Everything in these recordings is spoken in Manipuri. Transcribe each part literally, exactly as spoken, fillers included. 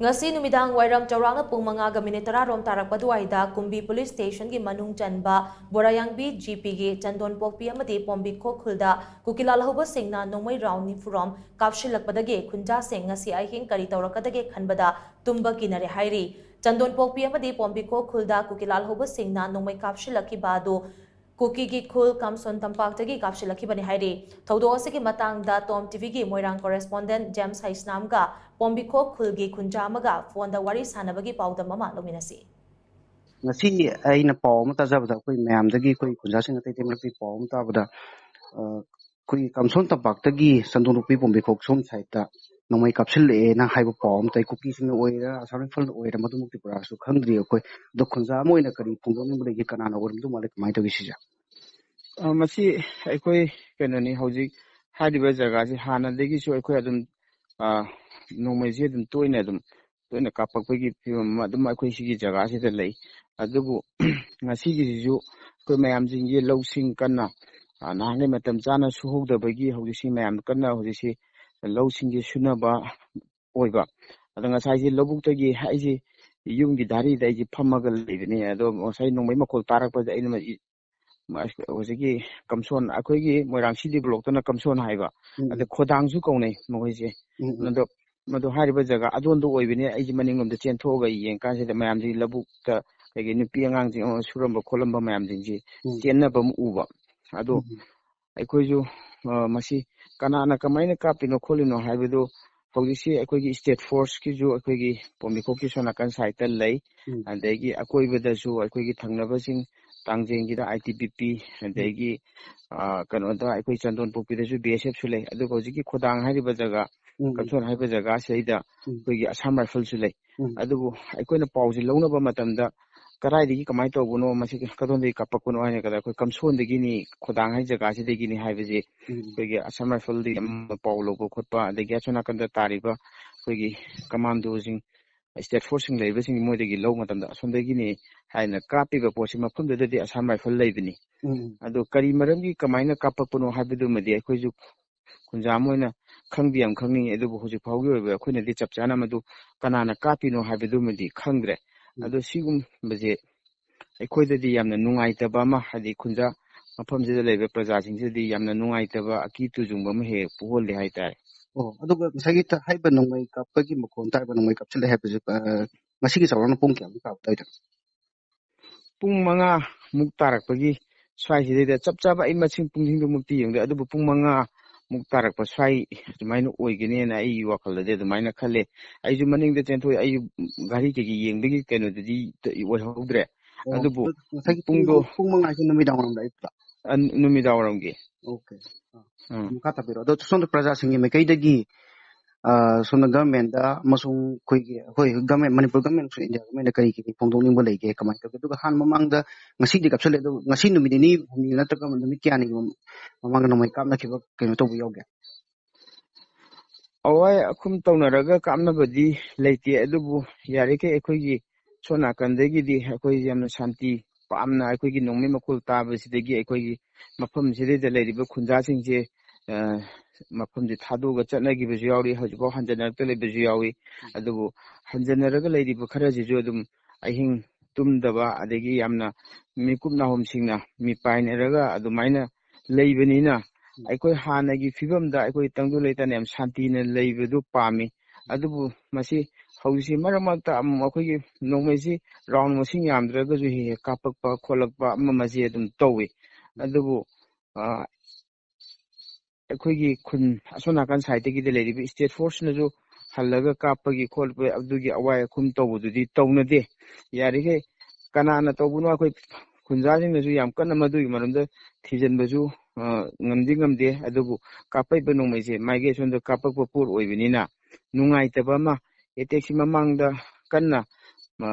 ꯉꯁꯤ ꯅꯨꯃꯤꯗꯥꯡ ꯋꯥꯏꯔꯝ ꯆꯥꯎꯔꯥꯛꯅ ꯄꯨꯡ ꯃꯉꯥꯒ ꯃꯤꯅꯤꯠ ꯇꯔꯥꯔꯣꯝ ꯇꯥꯔꯛꯄ ꯑꯗꯨꯋꯥꯏꯗ ꯀꯨꯝꯕꯤ ꯄꯨꯂꯤꯁ ꯁ꯭ꯇꯦꯁꯟꯒꯤ ꯃꯅꯨꯡ ꯆꯟꯕ ꯕꯣꯔꯥꯌꯥꯡꯕꯤ ꯖꯤꯄꯤꯒꯤ ꯆꯟꯗꯣꯟꯄꯣꯛꯄꯤ ꯑꯃꯗꯤ ꯄꯣꯝꯕꯤꯈꯣꯛ ꯈꯨꯜꯗ ꯀꯨꯀꯤꯂꯥꯜ ꯍꯧꯕꯁꯤꯡꯅ ꯅꯣꯡꯃꯩ ꯔꯥꯎꯟ ꯅꯤꯐꯨꯔꯣꯝ ꯀꯥꯞꯁꯤꯜꯂꯛꯄꯗꯒꯤ ꯈꯨꯟꯖꯥꯁꯤꯡ ꯉꯁꯤ ꯑꯍꯤꯡ ꯀꯔꯤ ꯇꯧꯔꯛꯀꯗꯒꯦ ꯈꯟꯕꯗ ꯇꯨꯝꯕ ꯀꯤꯅꯔꯦ ꯍꯥꯏꯔꯤ꯫ ꯆꯟꯗꯣꯟꯄꯣꯛꯄꯤ ꯑꯃꯗꯤ ꯄꯣꯝꯕꯤꯈꯣꯛ ꯈꯨꯜꯗ ꯀꯨꯀꯤꯂꯥꯜ ꯍꯧꯕꯁꯤꯡꯅ ꯅꯣꯡꯃꯩ ꯀꯥꯞꯁꯤꯜꯂꯛꯈꯤꯕ ꯑꯗꯨ ꯀꯨꯀꯤꯒꯤ ꯈꯨꯜ ꯀꯝꯁꯣꯟ ꯇꯝꯄꯥꯛꯇꯒꯤ ꯀꯥꯞꯁꯤꯜꯂꯛꯈꯤꯕꯅꯤ ꯍꯥꯏꯔꯤ꯫ ꯊꯧꯗꯣꯛ ꯑꯁꯤꯒꯤ ꯃꯇꯥꯡꯗ ꯇꯣꯝ ꯇꯤꯚꯤꯒꯤ ꯃꯣꯏꯔꯥꯡ ꯀꯣꯔꯦꯁꯄꯣꯟꯗꯦꯟꯠ ꯖꯦꯝꯁ ꯍꯩꯁꯅꯥꯝꯒ ꯄꯣꯝꯕꯤꯈꯣꯛ ꯈꯨꯜꯒꯤ ꯈꯨꯟꯖꯥ ꯑꯃꯒ ꯐꯣꯟꯗ ꯋꯥꯔꯤ ꯁꯥꯟꯅꯕꯒꯤ ꯄꯥꯎꯗꯝ ꯑꯃ ꯂꯧꯃꯤꯟꯅꯁꯤ꯫ ꯉꯁꯤ ꯑꯩꯅ ꯄꯥꯎ ꯑꯃ ꯇꯥꯖꯕꯗ, ꯑꯩꯈꯣꯏ ꯃꯌꯥꯝꯗꯒꯤ, ꯑꯩꯈꯣꯏ ꯈꯨꯟꯖꯥꯁꯤꯡ ꯑꯇꯩ ꯑꯇꯩ ꯃꯔꯛꯇꯒꯤ ꯄꯥꯎ ꯑꯃ ꯇꯥꯕꯗ, ꯑ, ꯑꯩꯈꯣꯏꯒꯤ ꯀꯝꯁꯣꯟ ꯇꯝꯄꯥꯛꯇꯒꯤ ꯆꯟꯗꯣꯟꯄꯣꯛꯄꯤ ꯄꯣꯝꯕꯤꯈꯣꯛ ꯁꯣꯝ ꯁꯥꯏꯠꯇ ꯅꯣꯡꯃꯩ ꯀꯥꯞꯁꯤꯜꯂꯛꯑꯦꯅ ꯍꯥꯏꯕ ꯄꯥꯎ ꯑꯃ ꯇꯥꯏ꯫ ꯀꯨꯀꯤꯁꯤꯡꯅ ꯑꯣꯏꯔꯤꯔꯥ, ꯑꯁꯥꯝ ꯔꯥꯏꯐꯜꯅ ꯑꯣꯏꯔꯤꯔꯥ, ꯃꯗꯨꯃꯛꯇꯤ ꯄꯨꯔꯥꯁꯨ ꯈꯪꯗ꯭ꯔꯤ ꯑꯩꯈꯣꯏ꯫ ꯑꯗꯣ ꯈꯨꯟꯖꯥ ꯑꯃ ꯑꯣꯏꯅ ꯀꯔꯤ ꯐꯣꯡꯗꯣꯛꯅꯤꯡꯕ ꯂꯩꯒꯦ? ꯀꯅꯥꯅ ꯑꯣꯏꯔꯝꯗꯧ ꯃꯥꯜꯂꯦ? ꯀꯃꯥꯏꯅ ꯇꯧꯒꯦ ꯁꯤꯁꯦ? ꯑ, ꯃꯁꯤ ꯑꯩꯈꯣꯏ ꯀꯩꯅꯣꯅꯤ, ꯍꯧꯖꯤꯛ ꯍꯥꯏꯔꯤꯕ ꯖꯒꯥꯁꯤ ꯍꯥꯟꯅꯗꯒꯤꯁꯨ ꯑꯩꯈꯣꯏ ꯑꯗꯨꯝ, ꯑ, ꯅꯣꯡꯃꯩꯁꯦ ꯑꯗꯨꯝ ꯇꯣꯏꯅ ꯑꯗꯨꯝ ꯇꯣꯏꯅ ꯀꯥꯞꯄꯛꯄꯒꯤ ꯐꯤꯕꯝ ꯑꯃ ꯑꯗꯨꯝ ꯑꯩꯈꯣꯏ ꯁꯤꯒꯤ ꯖꯒꯥꯁꯤꯗ ꯂꯩ꯫ ꯑꯗꯨꯕꯨ ꯉꯁꯤꯒꯤꯁꯤꯁꯨ ꯑꯩꯈꯣꯏ ꯃꯌꯥꯝꯁꯤꯡꯒꯤ ꯂꯧꯁꯤꯡ ꯀꯟꯅ, ꯑ, ꯅꯍꯥꯟꯈꯩ ꯃꯇꯝ ꯆꯥꯅ ꯁꯨꯍꯧꯗꯕꯒꯤ ꯍꯧꯖꯤꯛꯁꯤ ꯃꯌꯥꯝ ꯀꯟꯅ ꯍꯧꯖꯤꯛꯁꯤ ꯂꯧꯁꯤꯡꯁꯤ ꯁꯨꯅꯕ ꯑꯣꯏꯕ꯫ ꯑꯗꯣ ꯉꯁꯥꯏꯁꯦ ꯂꯧꯕꯨꯛꯇꯒꯤ ꯑꯩꯁꯦ ꯌꯨꯝꯒꯤ ꯙꯥꯔꯤꯗ ꯑꯩꯁꯦ ꯐꯝꯃꯒ ꯂꯩꯕꯅꯦ꯫ ꯑꯗꯣ ꯉꯁꯥꯏ ꯅꯣꯡꯃꯩ ꯃꯈꯣꯜ ꯇꯥꯔꯛꯄꯗ ꯑꯩꯅ ꯃ-, ꯏ-, ꯃ-, ꯍꯧꯖꯤꯛꯀꯤ ꯀꯝꯁꯣꯟ, ꯑꯩꯈꯣꯏꯒꯤ ꯃꯣꯏꯔꯥꯡ ꯁꯤ ꯗꯤ ꯕ꯭ꯂꯣꯛꯇꯅ ꯀꯝꯁꯣꯟ ꯍꯥꯏꯕ, ꯎꯝ, ꯑꯗ ꯈꯣꯗꯥꯡꯁꯨ ꯀꯧꯅꯩ ꯃꯈꯣꯏꯁꯦ꯫ ꯎꯝ, ꯎꯝ, ꯑꯗꯣ ꯃꯗꯨ ꯍꯥꯏꯔꯤꯕ ꯖꯒꯥ ꯑꯗꯣꯝꯗ ꯑꯣꯏꯕꯅꯦ꯫ ꯑꯩꯁꯦ ꯃꯅꯤꯡꯂꯣꯝꯗ ꯆꯦꯟꯊꯣꯛꯑꯒ ꯌꯦꯡꯀꯥꯟꯁꯤꯗ ꯃꯌꯥꯝꯁꯤ ꯂꯧꯕꯨꯛꯇ ꯀꯩꯀꯩ ꯅꯨꯄꯤ ꯑꯉꯥꯡꯁꯤꯡ ꯑꯃ ꯁꯨꯔꯝꯕ ꯈꯣꯠꯂꯝꯕ ꯃꯌꯥꯝꯁꯤꯡꯁꯤ ꯎꯝ, ꯆꯦꯟꯅꯕ ꯑꯃ ꯎꯕ꯫ ꯑꯗꯣ ꯎꯝ, ꯑꯩꯈꯣꯏꯁꯨ, ꯑ, ꯃꯁꯤ ꯀꯅꯥꯅ ꯀꯃꯥꯏꯅ ꯀꯥꯞꯄꯤꯅꯣ ꯈꯣꯠꯂꯤꯅꯣ ꯍꯥꯏꯕꯗꯨ ꯍꯧꯖꯤꯛꯁꯤ ꯑꯩꯈꯣꯏꯒꯤ ꯁ꯭ꯇꯦꯠ ꯐꯣꯔꯁꯀꯤꯁꯨ ꯑꯩꯈꯣꯏꯒꯤ ꯄꯣꯝꯕꯤꯈꯣꯛꯀꯤ ꯁꯣꯝ ꯅꯥꯀꯟ ꯁꯥꯏꯠꯇ ꯂꯩ꯫ ꯎꯝ, ꯑꯗꯒꯤ ꯑꯀꯣꯏꯕꯗꯁꯨ ꯑꯩꯈꯣꯏꯒꯤ ꯊꯪꯅꯕꯁꯤꯡ ꯇꯥꯡꯖꯦꯡꯒꯤꯗ ꯑꯥꯏ ꯇꯤ ꯕꯤ ꯄꯤ, ꯑꯗꯒꯤ, ꯑ, ꯀꯩꯅꯣꯗ ꯑꯩꯈꯣꯏ ꯆꯟꯗꯣꯟꯄꯣꯛꯄꯤꯗꯁꯨ ꯕꯤ ꯑꯦꯁ ꯑꯦꯐꯁꯨ ꯂꯩ꯫ ꯑꯗꯨꯒ ꯍꯧꯖꯤꯛꯀꯤ ꯈꯣꯗꯥꯡ ꯍꯥꯏꯔꯤꯕ ꯖꯒꯥ, ꯎꯝ, ꯎꯝ, ꯀꯝꯁꯣꯟ ꯍꯥꯏꯔꯤꯕ ꯖꯒꯥꯁꯤꯗꯩꯗ ꯎꯝ, ꯑꯩꯈꯣꯏꯒꯤ ꯑꯁꯥꯝ ꯔꯥꯏꯐꯜꯁꯨ ꯂꯩ꯫ ꯎꯝ, ꯑꯗꯨꯕꯨ ꯑꯩꯈꯣꯏꯅ ꯄꯥꯎꯁꯦ ꯂꯧꯅꯕ ꯃꯇꯝꯗ ꯀꯗꯥꯏꯗꯒꯤ ꯀꯃꯥꯏꯅ ꯇꯧꯕꯅꯣ, ꯃꯁꯤ ꯀꯗꯣꯝꯗꯒꯤ ꯀꯥꯞꯄꯛꯄꯅꯣ ꯍꯥꯏꯅ ꯀꯗ ꯑꯩꯈꯣꯏ ꯀꯝꯁꯣꯟꯗꯒꯤꯅꯤ, ꯈꯣꯗꯥꯡ ꯍꯥꯏ ꯖꯒꯥꯁꯤꯗꯒꯤꯅꯤ ꯍꯥꯏꯕꯁꯦ ꯎꯝ, ꯑꯩꯈꯣꯏꯒꯤ ꯑꯁꯥꯝ ꯔꯥꯏꯐꯜꯗꯒꯤ ꯑꯃ ꯄꯥꯎ ꯂꯧꯕ ꯈꯣꯠꯄ, ꯑꯗꯒꯤ ꯑꯁꯣꯝ ꯅꯥꯀꯟꯗ ꯇꯥꯔꯤꯕ ꯑꯩꯈꯣꯏꯒꯤ ꯀꯃꯥꯟꯗꯣꯁꯤꯡ, ꯁ꯭ꯇꯦꯠ ꯐꯣꯔꯁꯁꯤꯡ ꯂꯩꯕꯁꯤꯡ ꯃꯣꯏꯗꯒꯤ ꯂꯧꯕ ꯃꯇꯝꯗ ꯑꯁꯣꯝꯗꯒꯤꯅꯤ ꯍꯥꯏꯅ ꯀꯥꯞꯄꯤꯕ ꯄꯣꯠꯁꯤ ꯃꯐꯝꯗꯨꯗꯗꯤ ꯑꯁꯥꯝ ꯔꯥꯏꯐꯜ ꯂꯩꯕꯅꯤ꯫ ꯎꯝ, ꯑꯗꯣ ꯀꯔꯤ ꯃꯔꯝꯒꯤ ꯀꯃꯥꯏꯅ ꯀꯥꯞꯄꯛꯄꯅꯣ ꯍꯥꯏꯕꯗꯨꯃꯗꯤ ꯑꯩꯈꯣꯏꯁꯨ ꯈꯨꯟꯖꯥ ꯑꯃ ꯑꯣꯏꯅ ꯈꯪꯗꯤ ꯌꯥꯝ ꯈꯪꯅꯤꯡꯉꯤ, ꯑꯗꯨꯕꯨ ꯍꯧꯖꯤꯛ ꯐꯥꯎꯒꯤ ꯑꯣꯏꯕ ꯑꯩꯈꯣꯏꯅꯗꯤ ꯆꯞ ꯆꯥꯅ ꯃꯗꯨ ꯀꯅꯥꯅ ꯀꯥꯞꯄꯤꯅꯣ ꯍꯥꯏꯕꯗꯨꯃꯗꯤ ꯈꯪꯗ꯭ꯔꯦ꯫ ꯎꯝ꯫ ꯑꯗꯣ ꯁꯤꯒꯨꯝꯕꯁꯦ ꯑꯩꯈꯣꯏꯗꯗꯤ ꯌꯥꯝꯅ ꯅꯨꯡꯉꯥꯏꯇꯕ ꯑꯃ, ꯍꯥꯏꯗꯤ ꯈꯨꯟꯖꯥ ꯃꯐꯝꯁꯤꯗ ꯂꯩꯕ ꯄ꯭ꯔꯖꯥꯁꯤꯡꯁꯤꯗꯗꯤ ꯌꯥꯝꯅ ꯅꯨꯡꯉꯥꯏꯇꯕ, ꯑꯀꯤ ꯇꯨꯖꯨꯡꯕ ꯑꯃ ꯍꯦꯛ ꯍꯦꯛ ꯄꯣꯛꯍꯜꯂꯦ ꯍꯥꯏꯇꯥꯔꯦ꯫ ꯑꯣ, ꯑꯗꯨꯒ ꯉꯁꯥꯏꯒꯤ ꯊ-, ꯍꯥꯏꯕ ꯅꯣꯡꯃꯩ ꯀꯥꯞꯄꯒꯤ ꯃꯈꯣꯟ ꯇꯥꯏꯕ, ꯅꯣꯡꯃꯩ ꯀꯥꯞꯁꯤꯜꯂꯦ ꯍꯥꯏꯕꯁꯦ, ꯑ, ꯉꯁꯤꯒꯤ ꯆꯥꯎꯔꯥꯛꯅ ꯄꯨꯡ ꯀꯌꯥꯃꯨꯛ ꯇꯥꯕ ꯑꯗꯨꯋꯥꯏꯗ? ꯄꯨꯡ ꯃꯉꯥ ꯃꯨꯛ ꯇꯥꯔꯛꯄꯒꯤ ꯁ꯭ꯋꯥꯏꯁꯤꯗꯩꯗ, ꯆꯞ ꯆꯥꯕ ꯑꯩ ꯃꯁꯤꯡ ꯄꯨꯡꯁꯤꯡꯗꯨꯃꯛꯇꯤ ꯌꯦꯡꯗꯦ, ꯑꯗꯨꯕꯨ ꯄꯨꯡ ꯃꯉꯥ ꯃꯨꯛ ꯇꯥꯔꯛꯄ ꯁ꯭ꯋꯥꯏ ꯑꯗꯨꯃꯥꯏꯅ ꯑꯣꯏꯒꯅꯦꯅ ꯑꯩꯒꯤ ꯋꯥꯈꯜꯗꯗꯤ ꯑꯗꯨꯃꯥꯏꯅ ꯈꯜꯂꯦ꯫ ꯑꯩꯁꯨ ꯃꯅꯤꯡꯗ ꯆꯦꯟꯊꯣꯛꯑꯦ, ꯑꯩꯁꯨ ꯒꯥꯔꯤ ꯀꯩꯀꯩ ꯌꯦꯡꯕꯒꯤ ꯀꯩꯅꯣꯗꯨꯗꯤ ꯑꯣꯏꯍꯧꯗ꯭ꯔꯦ꯫ ꯑꯣ, ꯑꯗꯨꯕꯨ ꯉꯁꯥꯏꯒꯤ ꯄꯨꯡꯗꯣ ꯄꯨꯡ, ꯄꯨꯡ ꯃꯉꯥ ꯍꯥꯏꯁꯦ ꯅꯨꯃꯤꯗꯥꯡ ꯋꯥꯏꯔꯝꯗ, ꯑꯌꯨꯛꯇ? ꯑ, ꯅꯨꯃꯤꯗꯥꯡ ꯋꯥꯏꯔꯝꯒꯤ꯫ ꯑꯣꯀꯦ꯫ ꯑꯥ, ꯎꯝ꯫ ꯃꯈꯥ ꯇꯥꯕꯤꯔꯣ꯫ ꯑꯗꯣ ꯁꯣꯝꯗ ꯄ꯭ꯔꯖꯥꯁꯤꯡꯒꯤ ꯃꯥꯏꯀꯩꯗꯒꯤ, ꯑ, ꯁꯣꯝꯗ government ꯗ ꯑꯃꯁꯨꯡ ꯑꯩꯈꯣꯏꯒꯤ, ꯑꯩꯈꯣꯏ government, ꯃꯅꯤꯄꯨꯔ government ꯑꯃꯁꯨꯡ India government ꯗ ꯀꯔꯤ ꯀꯔꯤ ꯐꯣꯡꯗꯣꯛꯅꯤꯡꯕ ꯂꯩꯒꯦ, ꯀꯃꯥꯏꯅ ꯇꯧꯒꯦ? ꯑꯗꯨꯒ ꯍꯥꯟꯅ ꯃꯃꯥꯡꯗ, ꯉꯁꯤꯗꯤ ꯀꯥꯞꯁꯤꯜꯂꯦ, ꯑꯗꯣ ꯉꯁꯤ ꯅꯨꯃꯤꯠ ꯅꯤꯅꯤ ꯍꯨꯝꯅꯤ ꯅꯠꯇ꯭ꯔꯒ ꯅꯨꯃꯤꯠ ꯀꯌꯥꯅꯤꯒꯤ ꯃꯃꯥꯡꯗ ꯅꯣꯡꯃꯩ ꯀꯥꯞꯅꯈꯤꯕ ꯀꯩꯅꯣ ꯇꯧꯕ ꯌꯥꯎꯒꯦ? ꯑꯋꯥꯏ ꯑꯈꯨꯝ ꯇꯧꯅꯔꯒ ꯀꯥꯞꯅꯕꯗꯤ ꯂꯩꯇꯦ, ꯑꯗꯨꯕꯨ ꯌꯥꯔꯤꯈꯩ ꯑꯩꯈꯣꯏꯒꯤ ꯁꯣꯝ ꯅꯥꯀꯟꯗꯒꯤꯗꯤ ꯑꯩꯈꯣꯏ ꯌꯥꯝꯅ ꯁꯥꯟꯇꯤ ꯄꯥꯝꯅ, ꯑꯩꯈꯣꯏꯒꯤ ꯅꯣꯡꯃꯩ ꯃꯈꯣꯜ ꯇꯥꯕꯁꯤꯗꯒꯤ ꯑꯩꯈꯣꯏꯒꯤ ꯃꯐꯝꯁꯤꯗꯩꯗ ꯂꯩꯔꯤꯕ ꯈꯨꯟꯖꯥꯁꯤꯡꯁꯦ, ꯑ, ꯃꯐꯝꯁꯦ ꯊꯥꯗꯣꯛꯑꯒ ꯆꯠꯅꯈꯤꯕꯁꯨ ꯌꯥꯎꯔꯤ, ꯍꯧꯖꯤꯛꯐꯥꯎ ꯍꯟꯖꯟꯅꯔꯛꯇ ꯂꯩꯕꯁꯨ ꯌꯥꯎꯏ꯫ ꯑꯗꯨꯕꯨ ꯍꯟꯖꯟꯅꯔꯒ ꯂꯩꯔꯤꯕ ꯈꯔꯁꯤꯁꯨ ꯑꯗꯨꯝ ꯑꯍꯤꯡ ꯇꯨꯝꯗꯕ, ꯑꯗꯒꯤ ꯌꯥꯝꯅ ꯃꯤꯀꯨꯞ ꯅꯥꯍꯣꯝꯁꯤꯡꯅ ꯃꯤꯄꯥꯏꯅꯔꯒ ꯑꯗꯨꯃꯥꯏꯅ ꯂꯩꯕꯅꯤꯅ, ꯑꯩꯈꯣꯏ ꯍꯥꯟꯅꯒꯤ ꯐꯤꯕꯝꯗ ꯑꯩꯈꯣꯏ ꯇꯪꯗꯨ ꯂꯩꯇꯥꯅ ꯌꯥꯝ ꯁꯥꯟꯇꯤꯅ ꯂꯩꯕꯗꯨ ꯄꯥꯝꯃꯤ꯫ ꯑꯗꯨꯕꯨ ꯃꯁꯤ ꯍꯧꯖꯤꯛꯁꯤ ꯃꯔꯛ ꯃꯔꯛꯇ ꯑꯃꯨꯛ ꯑꯩꯈꯣꯏꯒꯤ ꯅꯣꯡꯃꯩꯁꯤ round ꯃꯁꯤꯡ ꯌꯥꯝꯗ꯭ꯔꯒꯁꯨ ꯍꯦꯛ ꯍꯦꯛ ꯀꯥꯞꯄꯛꯄ ꯈꯣꯠꯂꯛꯄ ꯑꯃ ꯑꯃꯁꯤ ꯑꯗꯨꯝ ꯇꯧꯏ꯫ ꯑꯗꯨꯕꯨ, ꯑ, ꯑꯩꯈꯣꯏꯒꯤ ꯈꯨꯟ ꯑꯁꯣꯝ ꯅꯥꯀꯟ side ꯇꯒꯤꯗ ꯂꯩꯔꯤꯕ state force ꯅꯁꯨ ꯍꯜꯂꯒ ꯀꯥꯞꯄꯒꯤ ꯈꯣꯠꯄ ꯑꯗꯨꯒꯤ ꯑꯋꯥꯏ ꯑꯈꯨꯝ ꯇꯧꯕꯗꯨꯗꯤ ꯇꯧꯅꯗꯦ꯫ ꯌꯥꯔꯤꯈꯩ ꯀꯅꯥꯅ ꯇꯧꯕꯅꯣ, ꯑꯩꯈꯣꯏ ꯈꯨꯟꯖꯥꯁꯤꯡꯅꯁꯨ ꯌꯥꯝ ꯀꯟꯅ ꯃꯗꯨꯒꯤ ꯃꯔꯝꯗ ꯊꯤꯖꯤꯟꯕꯁꯨ, ꯑ, ꯉꯝꯗꯤ ꯉꯝꯗꯦ꯫ ꯑꯗꯨꯕꯨ ꯀꯥꯞꯄꯛꯏꯕ ꯅꯣꯡꯃꯩꯁꯦ ꯃꯥꯏꯀꯩ ꯑꯁꯣꯝꯗ ꯀꯥꯞꯄꯛꯄ ꯄꯣꯠ ꯑꯣꯏꯕꯅꯤꯅ, ꯅꯨꯡꯉꯥꯏꯇꯕ ꯑꯃ, attack ꯁꯤ ꯃꯃꯥꯡꯗ ꯀꯟꯅ, ꯑ,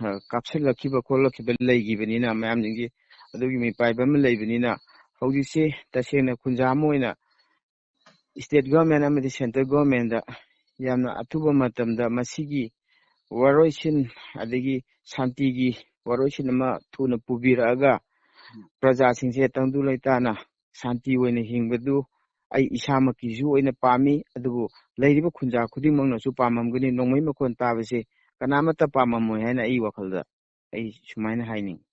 ꯑ, ꯀꯥꯞꯁꯤꯜꯂꯛꯈꯤꯕ ꯈꯣꯠꯂꯛꯈꯤꯕ ꯂꯩꯈꯤꯕꯅꯤꯅ, ꯃꯌꯥꯝꯁꯤꯡꯒꯤ ꯑꯗꯨꯒꯤ ꯃꯤꯄꯥꯏꯕ ꯑꯃ ꯂꯩꯕꯅꯤꯅ, ꯍꯧꯖꯤꯛꯁꯦ ꯇꯁꯦꯡꯅ ꯈꯨꯟꯖꯥ ꯑꯃ ꯑꯣꯏꯅ state government ꯑꯃꯗꯤ central government ꯗ ꯌꯥꯝꯅ ꯑꯊꯨꯕ ꯃꯇꯝꯗ ꯃꯁꯤꯒꯤ ꯋꯥꯔꯣꯏꯁꯤꯟ, ꯑꯗꯒꯤ ꯁꯥꯟꯇꯤꯒꯤ ꯋꯥꯔꯣꯏꯁꯤꯟ ꯑꯃ ꯊꯨꯅ ꯄꯨꯕꯤꯔꯛꯑꯒ, ꯄ꯭ꯔꯖꯥꯁꯤꯡꯁꯦ ꯇꯪꯗꯨ ꯂꯩꯇꯥꯅ ꯁꯥꯟꯇꯤ ꯑꯣꯏꯅ ꯍꯤꯡꯕꯗꯨ ꯑꯩ ꯏꯁꯥꯃꯛꯀꯤꯁꯨ ꯑꯣꯏꯅ ꯄꯥꯝꯃꯤ, ꯑꯗꯨꯕꯨ ꯂꯩꯔꯤꯕ ꯈꯨꯟꯖꯥ ꯈꯨꯗꯤꯡꯃꯛꯅꯁꯨ ꯄꯥꯝꯃꯝꯒꯅꯤ꯫ ꯅꯣꯡꯃꯩ ꯃꯈꯣꯟ ꯇꯥꯕꯁꯦ ꯀꯅꯥꯃꯠꯇ ꯄꯥꯝꯃꯝꯃꯣꯏ ꯍꯥꯏꯅ ꯑꯩ ꯋꯥꯈꯜꯗ ꯑꯩ ꯁꯨꯃꯥꯏꯅ ꯍꯥꯏꯅꯤꯡꯉꯤ꯫